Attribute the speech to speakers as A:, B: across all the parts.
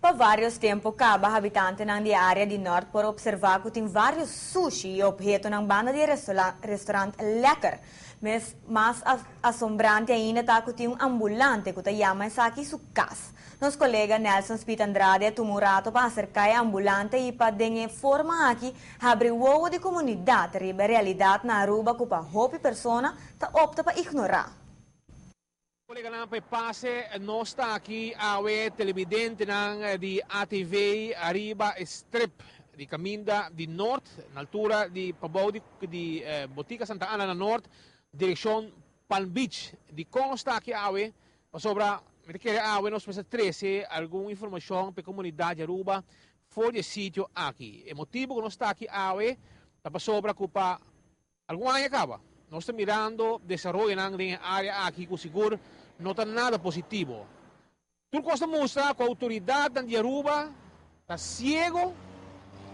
A: Pa varios tempo caba habitantenan di e area di Noord por observa cu tin varios sushi y obhetonan banda di e restaurant Lekker. Mes mas asombrante ainda ta cu tin un ambulante cu ta yama esaki su cas. Nos colega Nelson Speed Andrade a tuma un rato pa acerca e ambulante y pa den e forma aki habri wowo di comunidad riba e realidad na Aruba cu pa hopi persona ta opta pa ignora.
B: Koleganan pa e pase nos ta aki awe televidentenan di ATV ariba e strip di kaminda di Noord na altura di pabou di di Botica Santa Ana na Noord direkshon Palm Beach. Dikon nos ta aki awe? Pasobra mi ta kere awe nos mester trese algun informashon pa e komunidat di Aruba for di e sitio aki. E motibu ku nos ta aki awe ta pasobra ku pa Algun aña kaba, nos ta mirando desaroyonan den e área aki ku sigur no ta nada positivo. Tur kos ta mustra ku outoridatnan di Aruba ta siego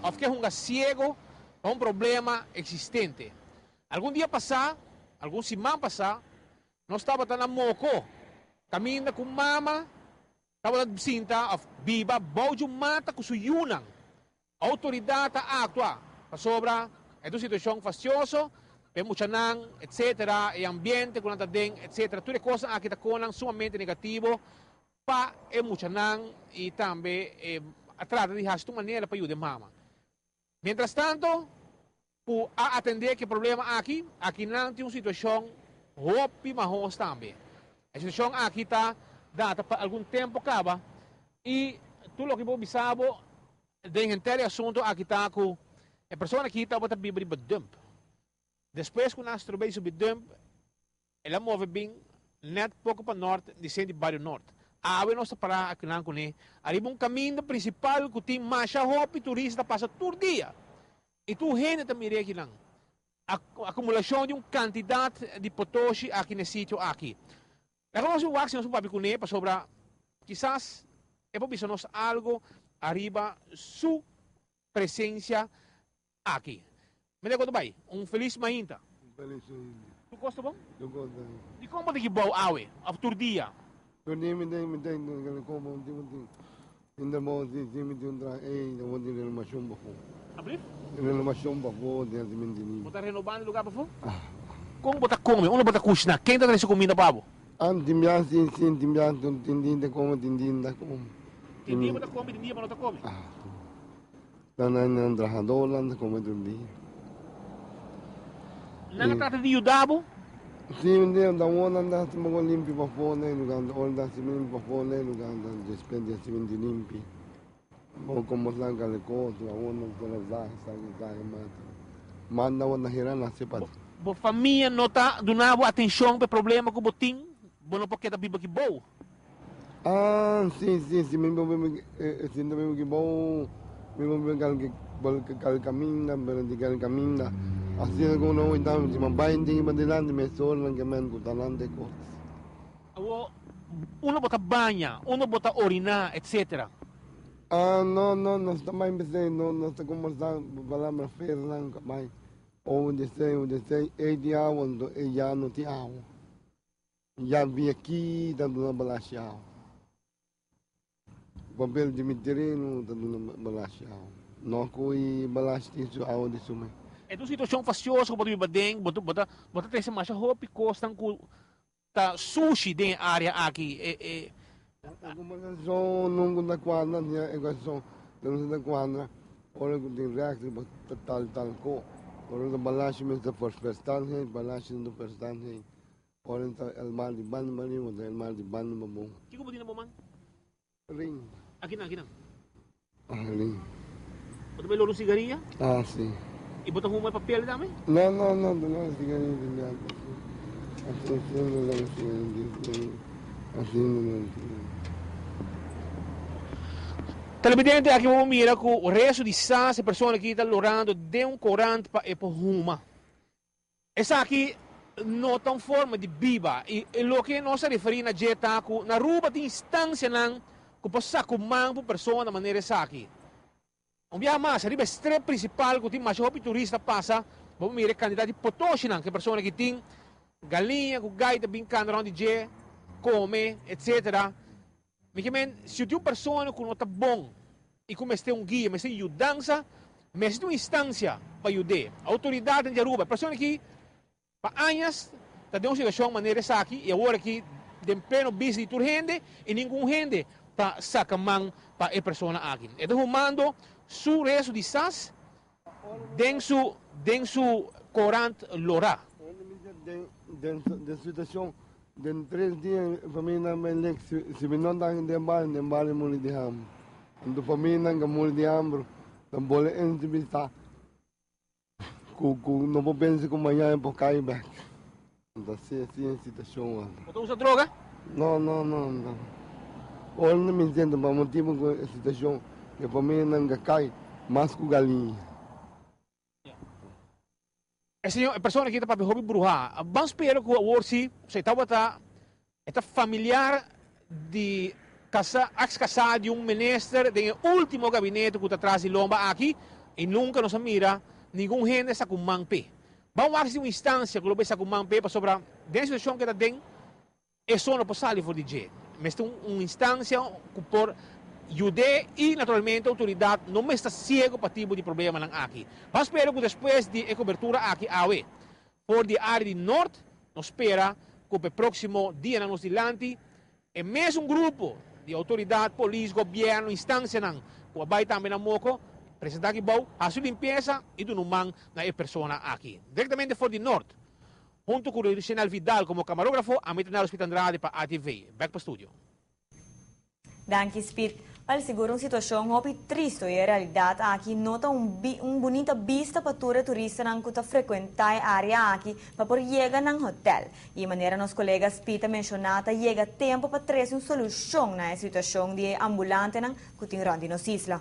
B: òf ke hunga siego pa un problema eksistente. Algun dia pasá, algun siman pasá, nos tabata na Moko, kaminda ku mama tabata sinta òf biba bou dje un mata ku su yunan. Outoridat ta aktua pasobra e ta un situashon fastioso pa e muchanan etc. E ambiente ku nan ta den etc. Tur e kosnan aki ta konan sumamente negativo pa e muchanan i tambe a trata di hasi tur manera pa yuda e mama. Mientrastanto ku a atendé ku e problema aki, akinan tin un situashon hopi mahos tambe. E situashon aki ta data pa algun tempu kaba i tur loke bo bisa bo Den henter e asunto aki ta cu e persona aki tabata biba riba dump. Despues cu nan a strobey subi dump, el a move bin net poco pa nort di sent di Bario Nort. Awe nos ta para akinan cune ariba un caminda principal cu tin masha hopi turista ta pasa tur dia y tur hende ta mira akinan. Acumulacion di un cantidad di potoshi aki na e sitio aki. Laga nos wak si nos por papia kuné pasobra kisas e por bisa nos algo ariba su presencia aki. Meneer Koto bai, un felis mainta.
C: Un felis mainta.
B: Tur kos ta bon?
C: Tur kos ta bon.
B: Dikon bo ta kibou awe of tur dia?
C: Tur dia mi ta mi ta komo un tin un tin. Inda bo si si mi tin un traha ey ta bo tin renovacion pafó.
B: Ablief?
C: Renovacion pafó den si mi tin.
B: Bo ta renobando e lugar pafó? Kon bo ta come? Unda bo ta cushna? Ken ta trece cuminda pa bo?
C: An tin biaha si si tin biaha tin dia ta come tin dia no ta come.
B: Tin dia bo ta come tin dia bo no ta come?
C: Ah. Nan nan nan trahadornan ta come tur dia.
B: Nan a trata di yuda bo?
C: Si, un dia ta won nan ta hasi poko limpi pafó na e lugar, ora ta hasi limpi pafó na e lugar, ta despues di hasi limpi limpi. Bo komo sa kale kos, awor nan ta zaga zaga zaga mata. Manda awor na hera na hasi pa.
B: Bo famia no ta duna bo atenshon pa e problema ku bo tin? Bo no por keda biba ki bou?
C: Ah, si, si, si, mi bo sinta mi ki bou, mi bo kal ki kal kaminda, pero di kal kaminda. Asina ku no ta si mi bai tin pa dilanti mi sol nan ke men ku ta nan te kos.
B: Awor, unda bo ta baña, unda bo ta oriná, etcetera?
C: Ah, no, no, nos ta bai p'esei, no, nos ta kombersá palabra fer nan ka bai. Oun di esei, oun di esei, ei tin awa, anto ei ya no tin awa. Ya vi aki ta duna balashi awa. Papel di mi tereno ta duna balashi awa. No ku e balashi tin su awa di su mes.
B: E ta un situacion fastioso ku bo ta biba den, bo ta bo ta bo ta trese masha hopi kosnan ku ta sushi den e area aki. E e.
C: E kombersashon nunka ta kuadra, e kuestion nunka ta kuadra. Ora ku tin reactie bo ta tal tal ko. Ora ta balashi mester verstaan hei, balashi no ta verstaan hei. Ora ta el mal di banda pa riba, ta el mal di banda pa bou.
B: Kiko bo tin na bo man?
C: Ring.
B: Akinan, akinan.
C: Ah, ring.
B: Bo ta bai lora un sigaria?
C: Ah, si.
B: I bo ta huma e papel tambe?
C: No, no, no, ta lora sigaria di mi alto asi. Asi, asi no lora sigaria di asi no lora sigaria.
B: Televidente, aki bo por mira ku resto di sas e persona aki ta lorando den un korant pa e por huma. Esaki no ta un forma di biba y loke nos a referi na dje ta cu na Aruba tin instancianan cu por sacu man pa un persona manera esaki. Un biaha mas, riba e strip principal cu tin masha hopi turista pasa, bo por mira e cantidad di potoshinan cu e persona aki tin, galiña cu gai ta bin cana rond di dje, come, etc. Mi ke men, si tin un persona ku no ta bon i ku mester un guia, mester yudansa, mester tin un instansia pa yud'é. Outoridatnan di Aruba, e persona aki pa añas ta den un situashon manera esaki i awor aki den pleno bista di tur hende i ningun hende ta saka man pa e persona aki. E ta humando su resto di sas den su den su korant lorá.
C: Den den situashon den tres dia famianan bai lek si mi no ta den bario den bario muri di hamber. Anto famianan ka muri di hamber ta bole entrevistá Ku ku no por pensa ku mañana e por kai bek. Anto así así e situashon anda.
B: Bo ta usa droga?
C: No no no no. Ora no mi siento pa motibu ku e situashon e famianan ka kai mas ku galiña.
B: E señor e persona aki ta papia hopi bruhá. Ban spera ku awor si e tabata E ta familiar di casa, ex casá di un minister den e ultimo gabinete cu ta tras di lomba aki y nunca nos a mira ningun hende sa cu man p'e. Ban wak si tin un instancia cu lo bay sa cu man p'e pasobra den e situacion cu e ta den e so no por sali for di dje. Mester un instancia cu por yud'e y naturalmente autoridad no mester ciego pa tipo di problemanan aki. Ban spera cu despues di e cobertura aki awe For di e área di nort nos spera ku pa e próksimo dianan nos dilanti e mesun grupo di outoridat, polis, gobièrnu, instansianan ku a bai tambe na Moko presentá aki bou, hasi un limpiesa i duna un man na e persona aki. Direktamente for di nort, huntu ku Richenel Vidal komo kamarógrafo, ami ta Nelson Pita Andrade pa ATV. Bèk pa studio.
A: Danki Speed. Wel sigur un situacion hopi tristo y e realidad aki no ta un un bunita bista pa tur e turistanan cu ta frecuenta e area aki pa por yega nan hotel. Y manera nos colega Speed a menciona ta yega tempo pa trece un solucion na e situacion di e ambulantenan cu tin rond di nos isla.